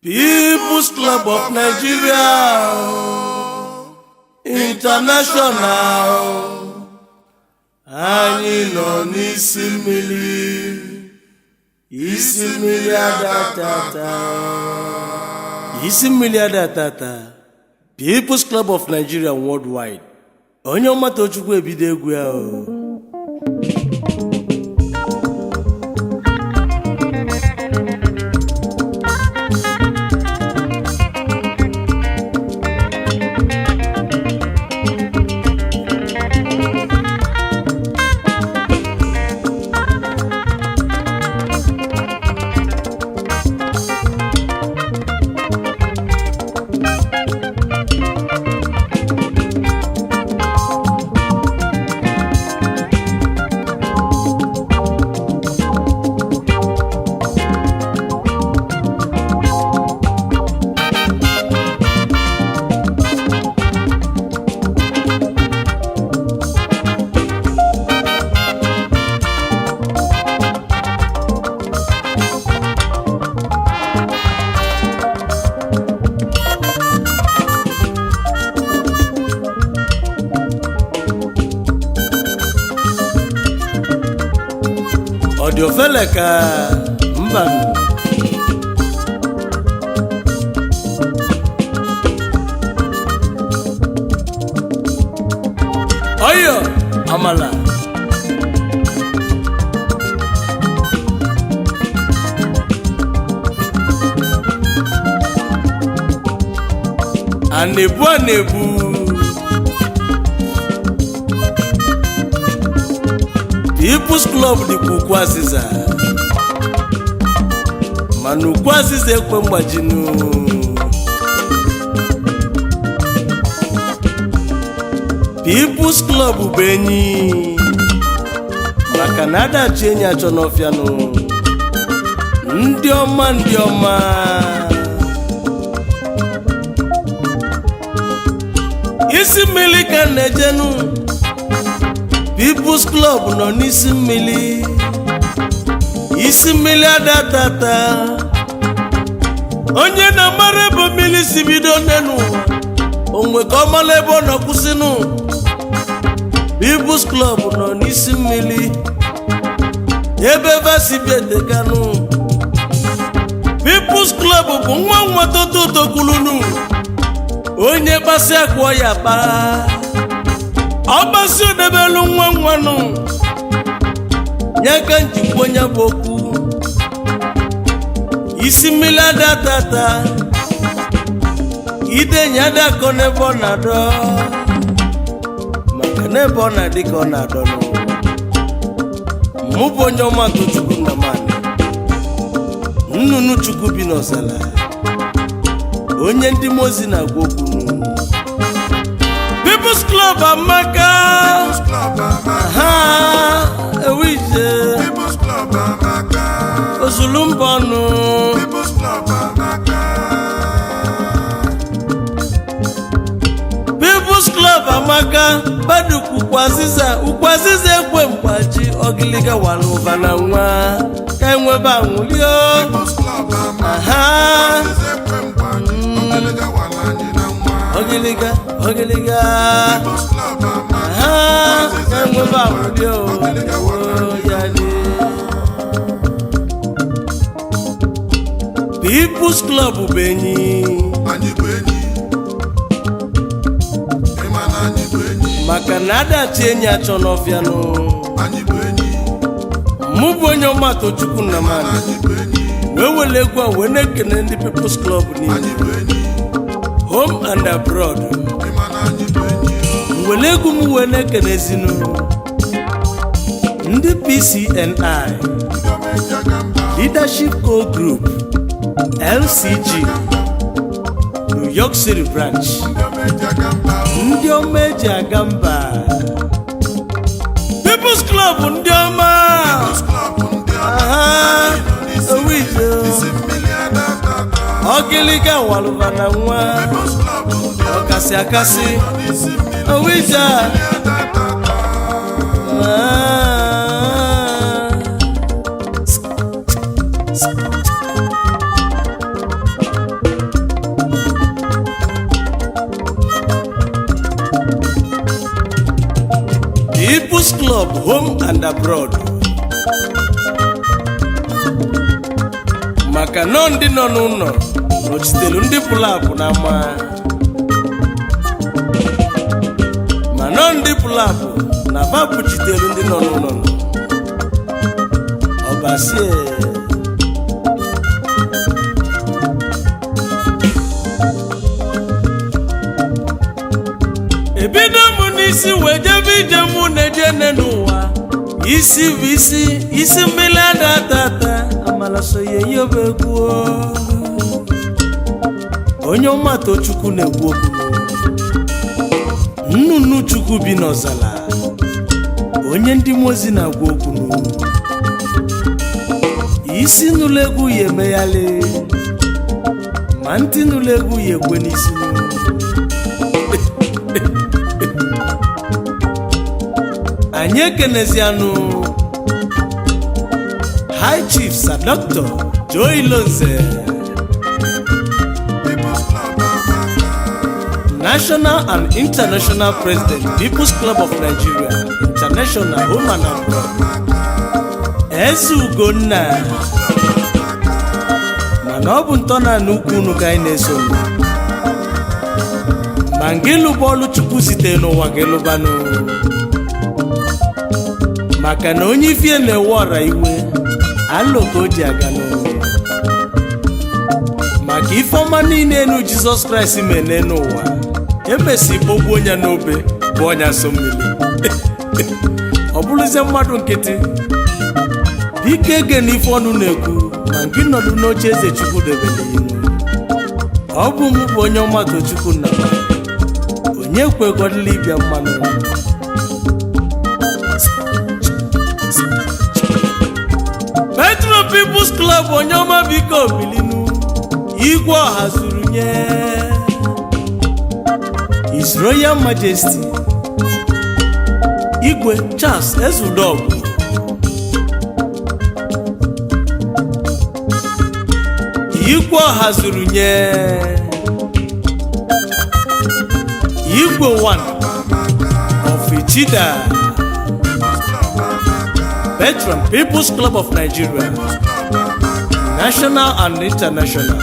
People's Club of Nigeria International. Anyị nọ n'isi mmiri, isi mmiri adatata, isi mmiri adatata. People's Club of Nigeria Worldwide. Onye ọma Tochukwu ebido egwu ya o. Ọ dị ofele ka mba. Ọyọ amala. A na-ebu, a na-ebu. People's Club dịkwa ukwu azịza, mana ukwu azịza ekwe mgbajinu. People's Club bụ enyi, maka na adachi enyi achọ n'ọfịanụ. Ndị ọma, ndị ọma. Isi mmiri ka m na-ejenu. People's Club nọ n'isi mmiri, isi mmiri adatata. Onye na-amara ebe mmiri si bido n'elu ụwa, onwe ka ọ mara ebe ọ nọ kwụsịnụ. People's Club nọ n'isi mmiri, ebe vasibietekanụ. People's Club bụ nwa nwa toto tokwulunu. Onye kpasị akpụọ ya kpaa, ọgbasi odebelu nwa nwanụ nye ka njikwa onye bụ okwu. Isi mmiri adatata, idenye adakọ n'ebe ọ na-adọ, maka n'ebe ọ na-adị ka ọ na-adọ. Nụ mụ bụ onye ọma Tochukwu Nnamani, nnụnụ Chukwu bi n'ọzala, onye ndị mozi na-agwa okwu. People's Club amaka. People's Club amaka. Ha ewije. People's Club amaka. Ozulu mba ọnụ. People's Club amaka. People's Club amaka. Badukwu ukwu azịza, ukwu azịza ekwe mgbaji. Ọgịlịga wara ụba na nwa ka enwebe anwụlio. People's Club amaka. Ha. Azịza ekwe mgbaji. Ọgịlịga wara anyị na nwa. Ọgịlịga, ọgịlịga. People's Club amaka. Ha ka enwebe anwụlio. Ọgịlịga wara anyị. Ya dị. People's Club bụ enyi. Anyị bụ enyi. Ịma na anyị bụ enyi. Maka na adachi enyi achọ n'ọfịanụ. Anyị bụ enyi. Mụ bụ onye ọma Tochukwu Nnamani Anyị bụ enyi. wee were egwu a wee na-ekene ndị People's Club niile, Anyị bụ enyi. home and abroad. Ịma na anyị bụ enyi. Were egwu m wee na-ekene ezinu ndị PCNI Ndị ọma eji aga mba. Leadership Co Group, LCG, New York City branch. Ndị ọma eji aga mba. Ndị ọma eji aga mba, People's Club ndị ọma. People's Club ndị ọma. Aha. Anyị nọ n'isi Owije. mmiri. Isi mmiri adatata. Ọgịlịga walụba na nwa. People's Club ndị ọma. Ọkasị akasị. Nọ n'isi mmiri. Owije. Mmiri adatata. Ah. Club home and abroad, maka nọ ndị nọ n'ụlọ nọchitelu ndị pụrụ apụ n'ama, ma nọ ndị pụrụ apụ na ba pụchitelu ndị nọ n'ụlọ. Ọbasie. Ebido m n'isi wee jebe ije mụ na-eje nne n'ụwa. Isi bụ isi, isi mmiri ada tata. Amala so ya eyobe egwu. Onye ọma Tochukwu na-ekwu okwu. Nnụnụ Chukwu bi n'ọzala, onye ndị mmụọ ozi na-agwa okwu. Isi nụlụ egwu ya emeghalị, ma ntị nụlụ egwu ya ekwe n'isi. Anyị ekenezianụ High Chief Sir Dr. Joe Ilonze, People's Club amaka. National and International President, People's Club of Nigeria International, home and abroad. Eze Ugonna, mana ọ bụ ntọala ukwu unu ka anyị na-eso unu. Ma ngị lụba ọlụ Chukwu site n'ụwa gị lụbanụ, maka na onye ifie na-ewe ọra iwe alụ ka o ji aga n'ụwa, maka ife ọma niile enu Jizọs Kraịst mee n'ụwa, emesi kpogbuo onye n'obe bụ ọnya so mmiri, ọ bụrụzie mmadụ nkịtị. Biko, ege na ife ọnụ na-ekwu ma nke nọdụ n'oche eze Chukwu debere inu. Ọ bụ mụ bụ onye ọma Tochukwu nna m, onye kwegodịla ịbịa mmanụ. Petro People's Club, onye ọma, biko bilinu. Igwe ọha zuru nye His Royal Majesty Igwe Charles Ezudogwu, Igwe ọha zuru nye Igwe one of Ichida, Patron, People's Club of Nigeria National and International.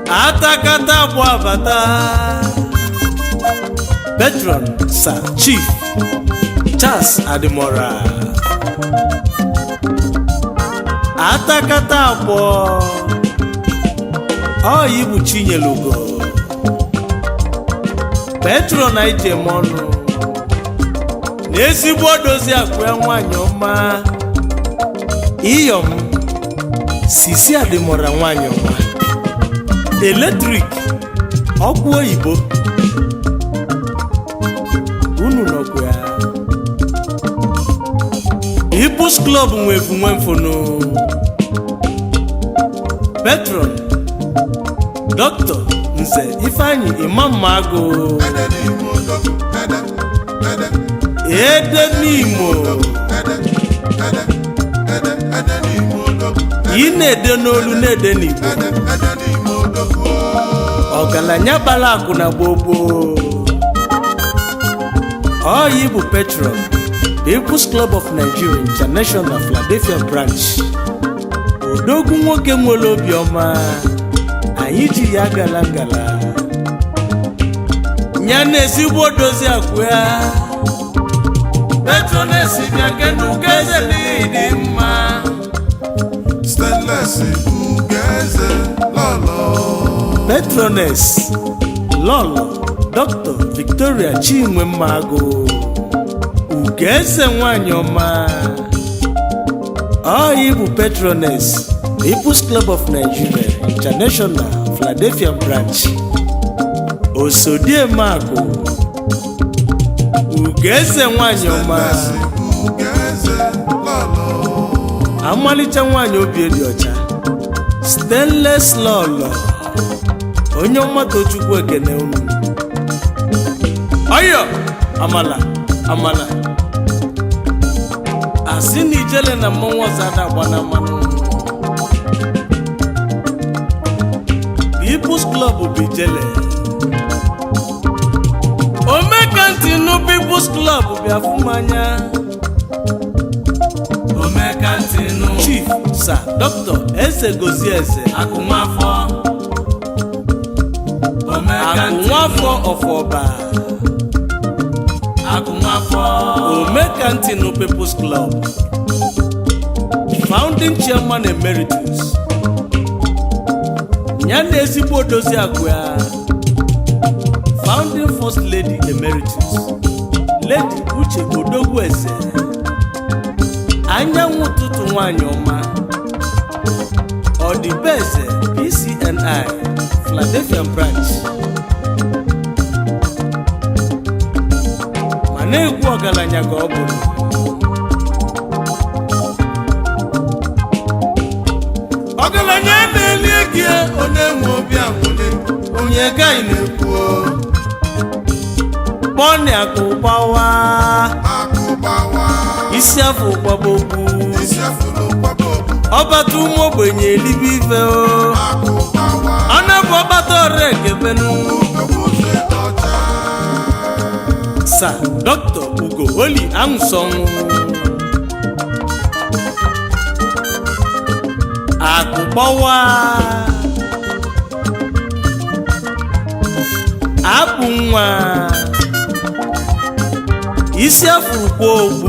Atakata bụ abata. Patron Sir Chief Charles Adimora, atakata abụọ ọyi bụ Chinyelugo, patron na ijem ọnụ na ezigbo dozi akụ ya nwanyị ọma, Iyom Sisi Adimora, nwanyị ọma eletrik ọkụ oyibo. Unu nọkwa ya. People's Club nwefu nwemfonu. Patron Dr. Nze Ifeanyi Imam Mago, Edenimo. Ị na-ede n'olu, na-ede n'Igbo. Ọgaranya gbara akụ na gbogbo oyi bụ patron People's Club of Nigeria International, Philadelphia branch. Odogwu nwoke nwere obiọma, anyị ji ya gala ngala ya na ezigbo dozi akụ ya. Patroness, bịa kenugo eze dị mma. Stainless Ugeze lọlọ. Patroness Lọlọ Dr. Victoria Chinwe Mmago, Ugeze nwanyị ọma, ọyị bụ patroness People's Club of Nigeria International, Philadelphia branch. Osodiemakụ, Ugeze nwanyị ọma. Stainless Ugeze lọlọ. Amalite nwanyị obi dị ọcha, stainless lọlọ, onye ọma Tochukwu, ekene unu. Ọyọ amala amala, asị na ijele na mmọnwụ ọzọ ada agba na mmanụ. People's Club bụ ijele. Omekantinu People's Club bịa fụmanya. Omekantinu. Chief Sir Dr. Eze Gozie Eze. Akụnwafọ. Omekantinu. Akụnwafọ ọfọba. Akụnwafọ. Omekantinu People's Club Founding Chairman Emeritus, ya na ezigbo odozi akụ ya, Founding First Lady Emeritus, Lady Uche Odogwu Eze, anyanwụ ụtụtụ nwanyị ọma, Ọdịbeze PCNI Philadelphia Branch, ma na-egwu ọgaranya ka ọ bụrụ. Ọgaranya na-eli ego, onye nwe obi aṅụrị, onye gaghị na-ekwu. Kpọni akụ gbawa. Akụ gbawa. Isi afọ gbaba okwu. Isi afụrụ kwaba okwu. Ọbata ụmụ ogbenye elibe ife o. Akụ gbawa. Ọ na-bụ ọgbata ọrụ ekebenu. Ugogbe ụzọ ọcha. Sir Dr. Ugo Oli Amusonwu, akụ gbawa, abụ nwa isi afụrụkwa ogbu,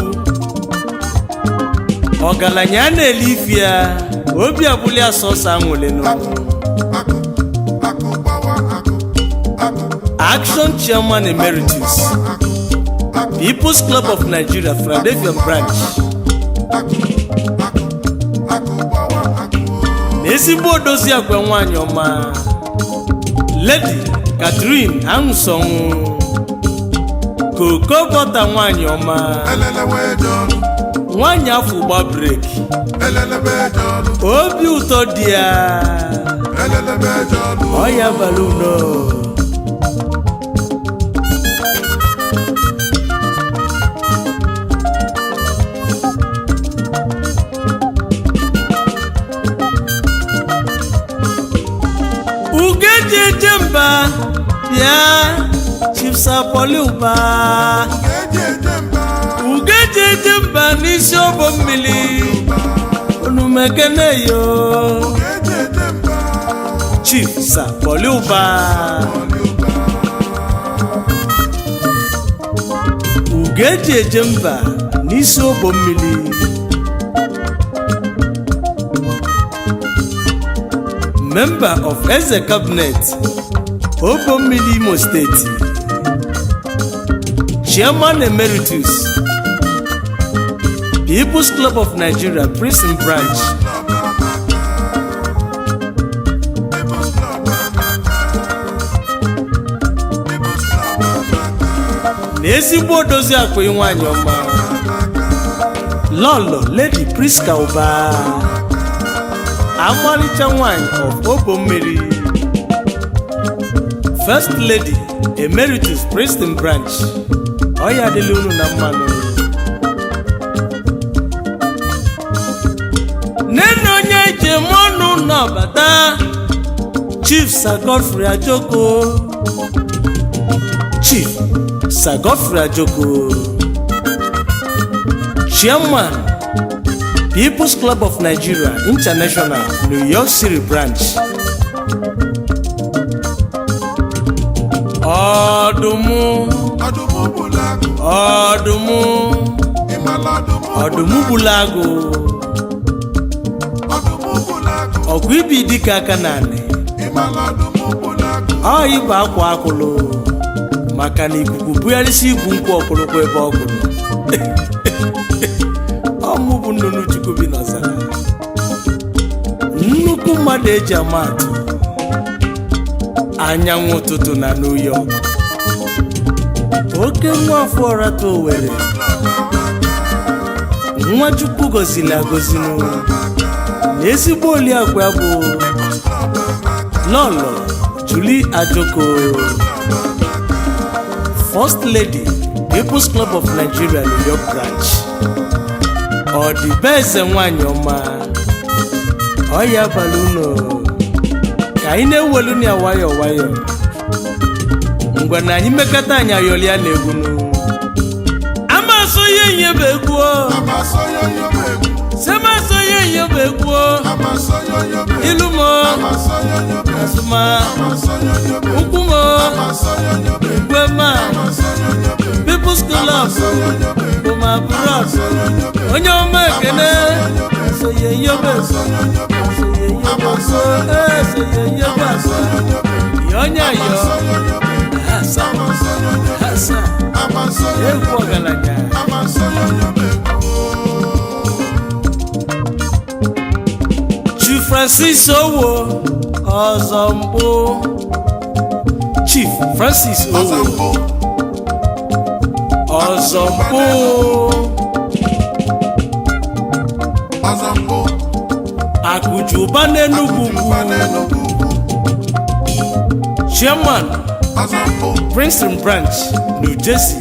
ọgaranya a na-ele ife ya obi abụli asọsọ anwụlịnụ. Akụ, akụ, akụ gbawa, akụ, akụ. Action Chairman Emeritus, Gbawa, akụ, akụ. People's Club of Nigeria Philadelphia Branch, Akụ, akụ, akụ gbawa, akụ. Na ezigbo odozi agwa nwanyị ọma, Lady Catherine Amusonwu, koko bọta nwanyị ọma. Elele wee je ọrụ. Nwanyị afọ gba breki. Elele wee je ọrụ. Obi ụtọ dị ya. Elele wee je ọrụ. Ọya bara uno. Ugejeje mba bịa, Chief Sir Paul Uba. Eji eje mba. Ugejeje mba n'isi ọbọ mmiri, onumekene yo. Eji eje mba. Chief Sir Paul Uba. Ọlị ụba. Ugeji eje mba n'isi ogbo mmiri, member of Eze Cabinet, ogbo mmiri, Imo Steeti, Chairman Emeritus, People's Club of Nigeria Prison Branch. Club amaka. People's Club amaka. People's Club amaka. Na ezigbo odozi akwa nwanyị ọma, Lọlọ Lady Priska Ụba, amalịcha nwanyị of ogbo mmiri, First Lady Emeritus, Prison Branch. Ọya adịla unu na mmanụ. Nene onye njem ọnụ nọbata, Chief Sir Godfrey Ajoko. Chief Sir Godfrey Ajoko, Chairman, People's Club of Nigeria International, New York City Branch. Ọdụmụ. Ọdụm bụla agụ. Ọdụmụ. Ịmala ọdụm. Ọdụmụ gbulu agụ. Ọdụm bụla agụ. Ọgụ ibi dịka aka naanị. Ịmala ọdụm bụla agụ. Ọ ịbụ akwa akwụlụ maka na ikuku bugharịsị igwu nkwụ ọkwụrụkwa ebe ọ gwụrụ. Ọmụ bụ nnụnụ Chukwu bi n'ọzara, nnukwu mmadụ eji ama atụ, anyanwụ ụtụtụ na New York, oke nwa afọ ọrata Owere, nwa Chukwu gọziri agọzinụ, na ezigbo oliakwa bụ Lọlọ Julie Ajoko, First Lady, People's Club of Nigeria New York Branch. Ọ dị be eze nwanyị ọma. Ọya abalị unu ka Ka anyị na-ewelu ya nwayọọ nwayọọ. Ngwa na anyị mekọta, anyị ayọlia na egwu nụ. Amaso ihe ihe bụ egwu o. Semaso ihe ihe bụ egwu o. Ilu m o, azụma ukwu m o, igwe ma People's Club bụ ma abroad. Onye ọma, ekene. Sonye yobe, sonye yobe, sonye yobe, onye ayọ asa asa egwu ọgaranya. Chief Francis Owo ọzọ mbụ, Chief Francis Owo ọzọ mbụ, akụjụba n'Enugwu Ukwu, Chairman, Princeton Branch, New Jersey.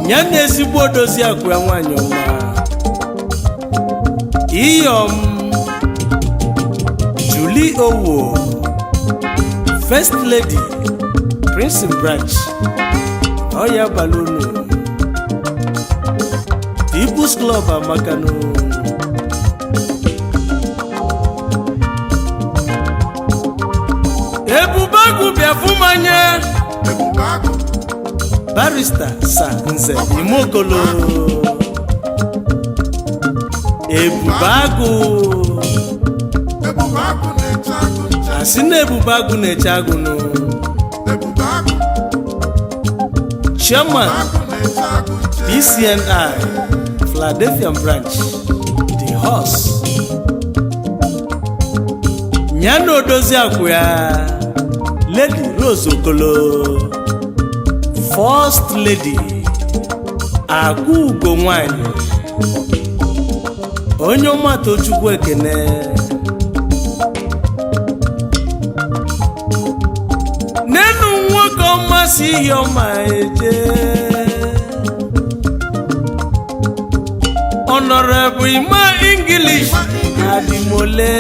Ya na ezigbo odozi akụ ya, nwanyị ọma, Iyom Julie Owo, First Lady, Princeton Branch. Ọya balonu People's Club amakanu. Ebube agụ bịa fụmanye. Barrister Sir Nze Imokolo, Ebube Agụ. Asị na Ebube Agụ na-eche agụ nụ. Chairman, PCNI Philadelphia Branch, The Horse. Ya na odozi akwụ ya, Lady Rose Okolo, First Lady, Akụ Ugo nwanyị, onye ọma. Tochukwu, ekene. Nenu nwoke ọma si ihe ọma eje, Honorable Ima English Adimole.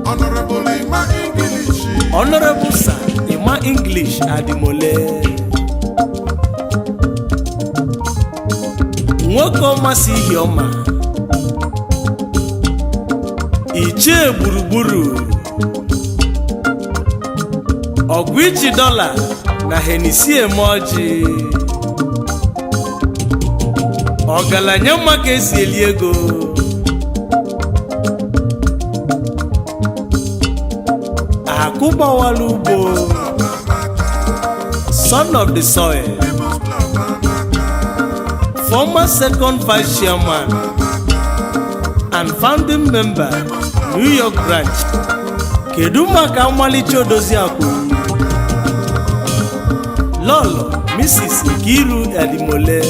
Honorable Ima English. Honorable Sir Ima English Adimole, nwoke ọma si ihe ọma, ichie gburugburu ọgwụ iji dọla na Hennessy eme ọjị, ọgaranya mma ka esi eli ego. Akụ gbawara ugbo, son of the soil, former second vice chairman and founding member, New York Branch. Kedu maka mmalite odozi akụ, Lọlọ Mrs. Nkiru Edimole,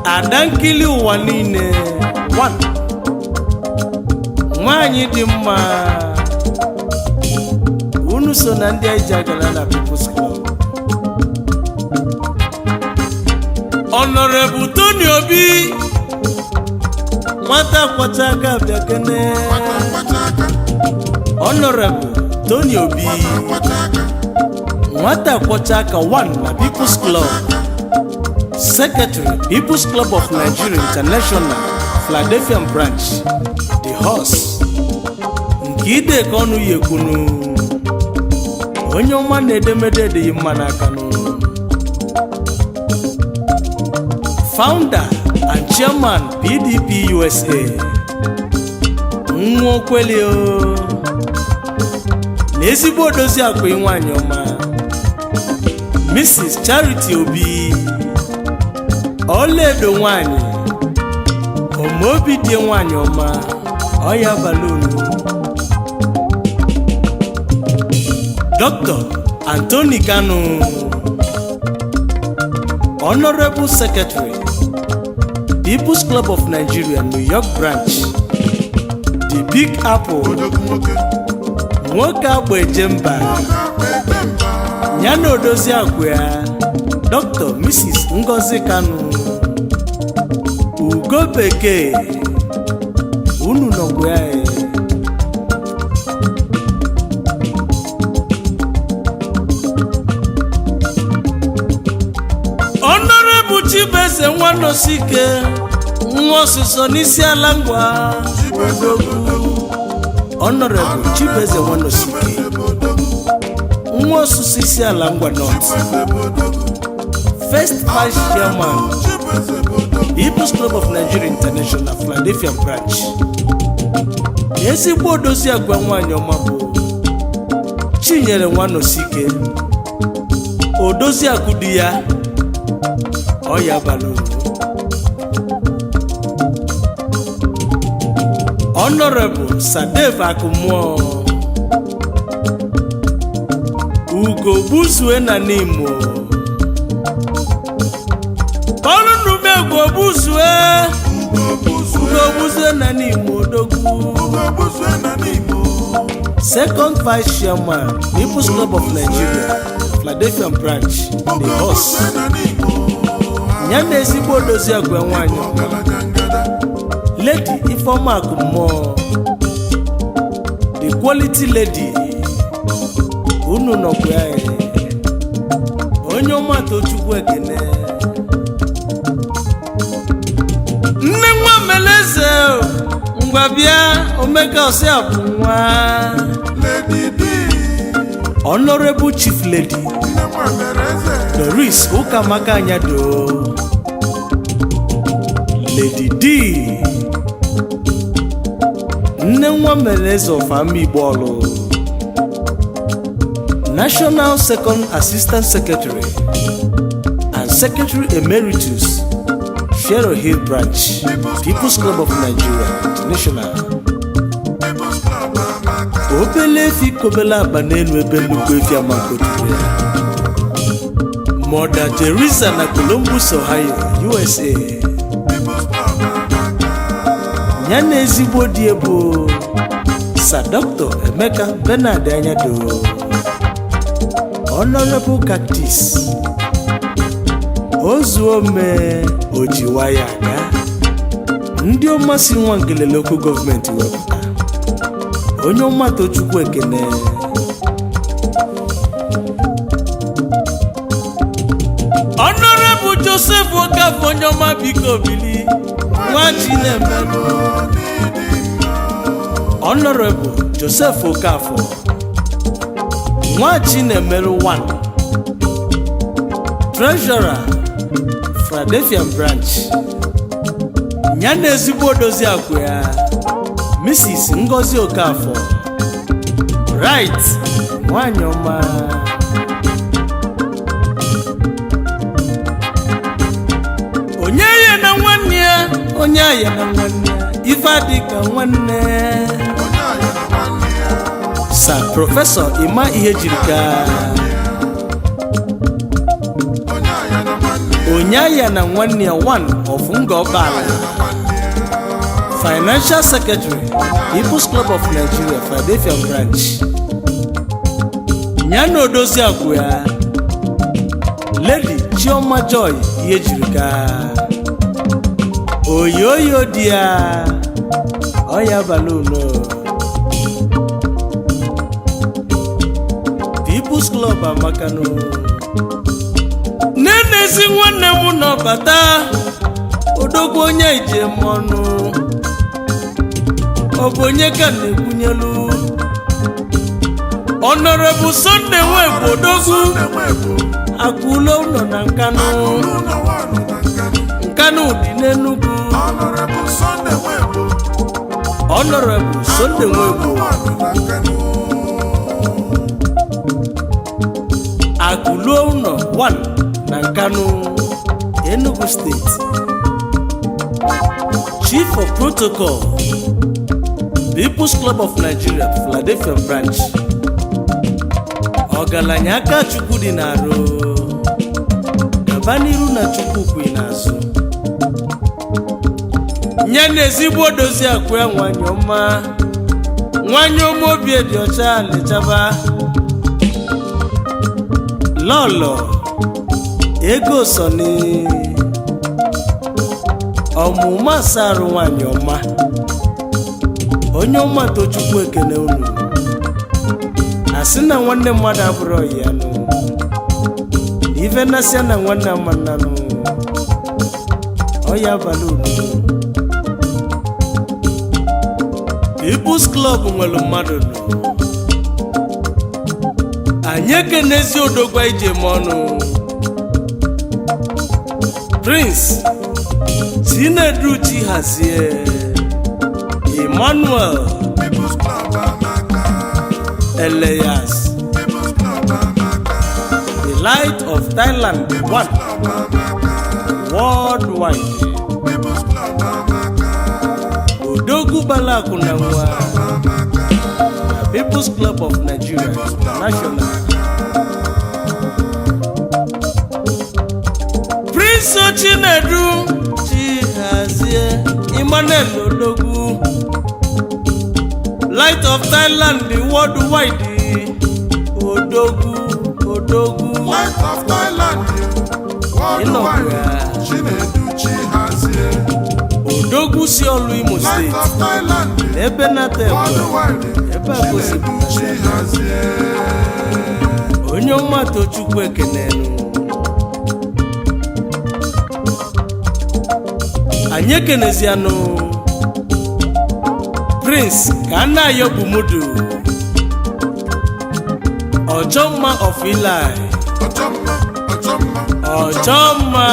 ada nkili ụwa niile, one nwanyị dị mma. Unu so na ndị anyị ji agala na People's Club. Honorable Tony Obi, nwata kwọcha aka bịa kene. Honorable Tony Obi, nwata kwọcha aka one na People's Club, Secretary, People's Club of Nigeria International, Philadelphia Branch, The Horse. Nke ide ka ọnụ ya ekwunu, onye ọma na edemede edịghị mma n'aka nụ. Founder and Chairman, PDP USA. Nwa okweli o na ezigbo odozi akụ nwanyị ọma, Mrs. Charity Obi, ọlaedo nwanyị, omeobi dị nwanyị ọma, ọya balonu. Dr. Anthony Kanu, Honorable Secretary, People's Club of Nigeria, New York Branch, The Big Apple. Odogwu nwoke. Nwoke agba eje mba. Nwoke agba eje mba. Ya na odozi akụ ya, Dr. Mrs. Ngozi Kanu, Ugo Bekee. Unu nọkwa ya ee. Honorable Chibeze Nwanosike, nwa ọsụsọ n'isi ala ngwa. Honorable Chibeze Nwanosike, nwa ọsụsọ isi ala ngwa North, first vice chairman, People's Club of Nigeria International, Philadelphia branch. Ezigbo odozi agwa nwanyị ọma bụ Chinyere Nwanosike, odozi akụ di ya ọya bara uru. Honorable Sadeve Akụmụọ, Ugo Gbuzue na Nimo, ọrụnumegwu Ogbuzue, Ugo Gbuzue na Nimo Odogwu, second vice chairman, People's Club of Nigeria, Philadelphia branch, the host, ya na ezigbo odozi agwa nwanyị Lady Ifeoma Akụmmụọ, the quality lady. Unu nọkwa ya ee. Onye ọma, Tochukwu ekene. Nne nwa Meleze, ngwa bịa, omeka ọsị abụ nwa. Lady D. Honorable Chief Lady Nne nwa mere eze. Doris Ụkamaka Anyado, Lady D, nne nwa mere eze of Igbo Ọlụ, National Second Assistant Secretary and Secretary Emeritus, Shero Hill Branch, People's Club of Nigeria International. People's Club amaka. Obele efi kobele aba n'elu ebe nnukwu efi amakoturu ya. Mother Teresa na Columbus, Ohio, USA. People's Club amaka. Ya na ezigbo di bụ Sir Dr. Emeka Bernard Anyado, Honorable Cactus Ozuome Ojiwaya aga, ndị ọma si Nwangele Local Government wepụta. Onye ọma, Tochukwu ekene. Honorable Joseph Okafor, onye ọma, biko bili, nwa Chinemelu. Honorable Joseph Okafor, nwa Chinemelu 1, Treasurer, Philadelphia branch, ya na ezigbo odozi akụ ya, Mrs. Ngozi Okafor, right, nwanyị ọma. Onye ya na nwanne ya, onye ya na nwanne ya, ife adịka nwanne. Onye aya na nwanne ya. Sir Professor Ima ihe jiri ka Onye aya na nwanne ya. Onye ya na nwanne ya one of Ngọkpala, Financial Secretary, People's Club of Nigeria, Philadelphia branch, ya na odozi akwụ ya, Lady Chioma Joy ihe jiri ka oyoyo di ya ọya baluno. People's Club amakano. Nenezi nwanne m nọ bata, odogwu onye ijem ọnụ, ọ bụ onye ka na-ekwunyelu? Honorable Sunday Nwegbu, odogwu akụlo ụlọ na Nkanụ. Nkanụ dị n'Enugu. Honorable Sunday Nwegbu, akụluo ụlọ 1 na Nkanụ, Enugu Steeti, Chief of Protocol, People's Club of Nigeria, Philadelphia branch, ọgaranya aka Chukwu dị n'arụ, gaba n'iru na Chukwu kwi n'azụ, nye na ezigbo dozi akụ ya, nwanyị ọma, nwanyị ọma, obi dị ọcha, lechaba lọlọ ego sọni ọmụma asarụ, nwanyị ọma. Onye ọma, Tochukwu ekene unu. Asị na nwanne mmadụ abụrụ ọyị ya nụ, ife nasịa na nwanne amannanụ ọya abalị unu. People's Club nwere mmadụ nụ. Anyị ekenezi odogwa ije m ọnụ, Prince Chinedu Chihazie Emmanuel. People's Club amaka. Elias. People's Club amaka. The Light of Thailand one Club amaka. worldwide. People's Club amaka. Odogwu Balaku na nwa na People's Club of Nigeria International. Prince Chinedu Chihazie Emmanuel, Odogwu Light of Thailand worldwide, Odogwu, Odogwu. Light of Thailand worldwide. Ịnọkwa. Chinedu Chihazie. Odogwu si Ọlụ, Imo Light Steeti of Thailand ebe nata ekwe worldwide. ebe a ka o si Chinedu pụta. Chihazie. Onye ọma, Tochukwu ekenelu. Anyị ekenezianụ Prince ka Anayo Bumudu, Ọchọmma of Eli. Ọchọmma, ọchọmma. Ọchọmma.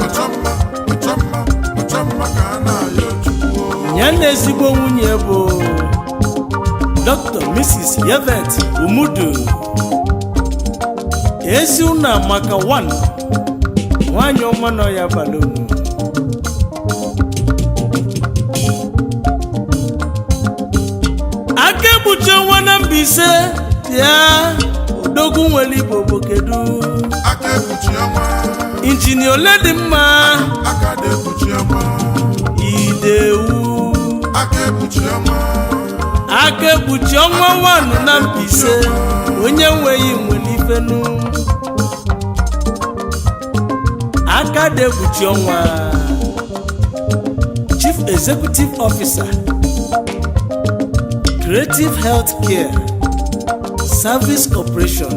Ọchọmma, ọchọmma, ọchọmma ka a na-ayọ Chukwu. Ya na ezigbo nwunye bụ Dr. Mrs. Yevet Umudu, ezi ụnọ maka 1 nwanyị ọma nọ ya balonu. Aka ekpuchi nwa na Mbaise ya, odogwu nwere igbo bụ kedu? Aka ekpuchi ọnwa. Injinia ole dị mma. Aka na-ekpuchi ọnwa. Idewu. Aka ekpuchi ọnwa. Aka ekpuchi ọnwa nwanụ na Mbaise, onye nweghị nwere ifenu. Aka dị ekpuchi ọnwa, Chief Executive Officer, Creative Health Care Service Corporation,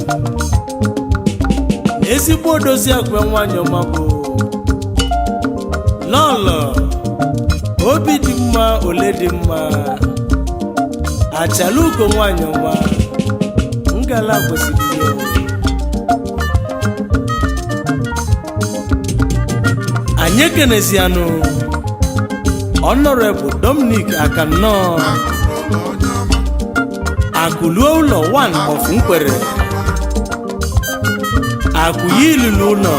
na ezigbo odozi akwa nwanyị ọma bụ Lọlọ Obi dị mma, ole dị mma, achala ugo nwanyị ọma, ngala kwesịrị ya. Anyị ekenezianụ Honorable Dominic Akannọ. Akụrụ ụlọ, onye ọma. Akụluo ụlọ 1 of Nkwere, akụyi ilulu ụlọ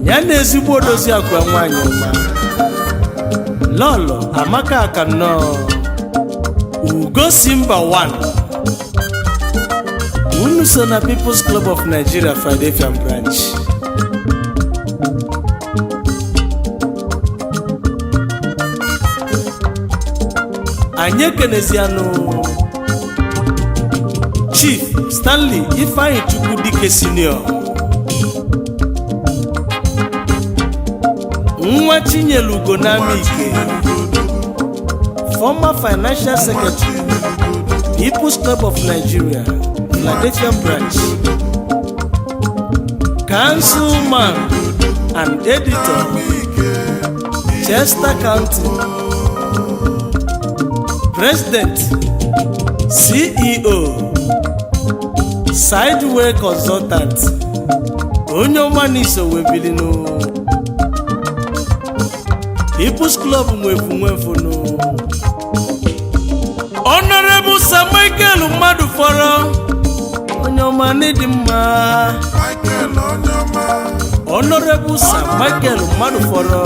ya na ezigbo odozi akwa nwanyị ọma, Lọlọ Amaka Akannọ, Ugo Simba 1. Unu so na People's Club of Nigeria Philadelphia Branch. Anyị ekenezianụ Chief Stanley Ifeanyi Chukwu Dike Senior, nwa Chinyere Ugo n'Amaike, former financial secretary, People's Club of Nigeria Philadelphia Branch, councilman and editor, Chester County, President, CEO, Sideway Consultant. Onye ọma n'iso webilinu People's Club nwefu nwefunu. Honorable Sir Michael Mmadụ fọrọ, onye ọma n'ịdị mma. Michael onye ọma. Honorable Sir Michael Mmadụ fọrọ,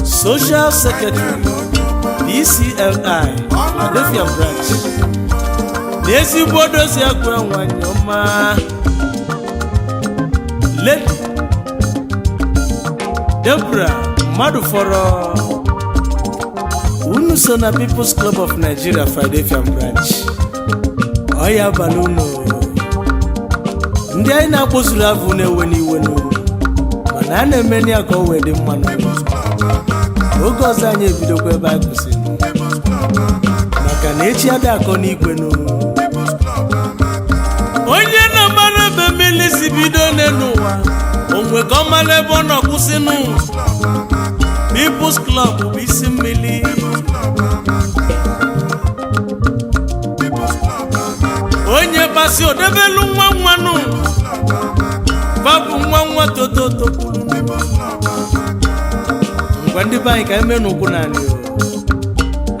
Social Secretary, PCLI Philadelphia Branch, na ezigbo dozi akwa nwanyị ọma, Lady Debra Mmadụ fọrọ. Unu so na People's Club of Nigeria Philadelphia Branch. Ọya abalị unu ndị anyị na-akpọzuru avụ na-ewe n'iwe n'uru, mana a na-eme ya ka o wee dị mma n'ụlọ. Oge ọzọ anyị ebidokwa ebe anyị kwụsịrị, People's Club amaka. maka na echi adị akọ n'igwe nụ. People's Club amaka. Onye na-amara ebe mmiri si bido n'elu ụwa, onwe ka ọ mara ebe ọ nọ kwụsịnụ. Club amaka. People's Club bụ isi mmiri. People's Club amaka. People's Club amaka. Onye kpasi odebelu nwa nwanụ. Club amaka. Babụ nwa nwa toto tokwuru. People's Club amaka. Ngwa, ndị be anyị, ka eme n'ụkwụ naanị o.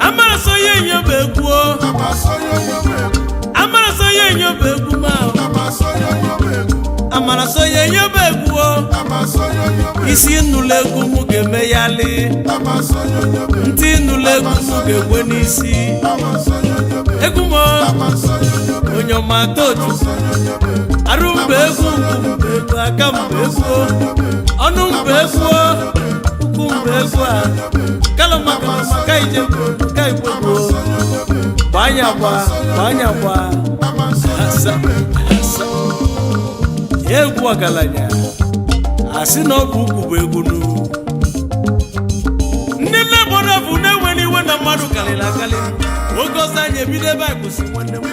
Amara so ya enyo bụ egwu o. Amasoyoyo bụ egwu. Amara so ya enyo bụ egwu ma o. Amasoyoyo bụ egwu. Amara so ya enyo bụ egwu o. Amasoyoyo bụ egwu. Isi nnụlụ egwu m ga-eme ya li. Amasoyoyo bụ egwu. Ntị nnụlụ egwu m ga-ekwe n'isi. Amasoyoyo bụ egwu. Egwu m o, Amasoyoyo bụ egwu. onye ọma toju. Amasoyoyo bụ egwu. Arụ mba egwu, nkwụ mba egwu, aka mba egwu o. Ọnụ mba egwu o, ụkwụ mba egwu a. Kalama kalama ka ije ka igwe gboo. Gbanya gba, gbanya gba. Asa, asa. Egwu ọgaranya. Asị na ọ bụ ukwu bụ egwu nu. Ndị nne obodo bụ na-enwere iwe na mmadụ karịrị akarị. Oge ọzọ anyị ebido ebe anyị kwụsị, nwanne m.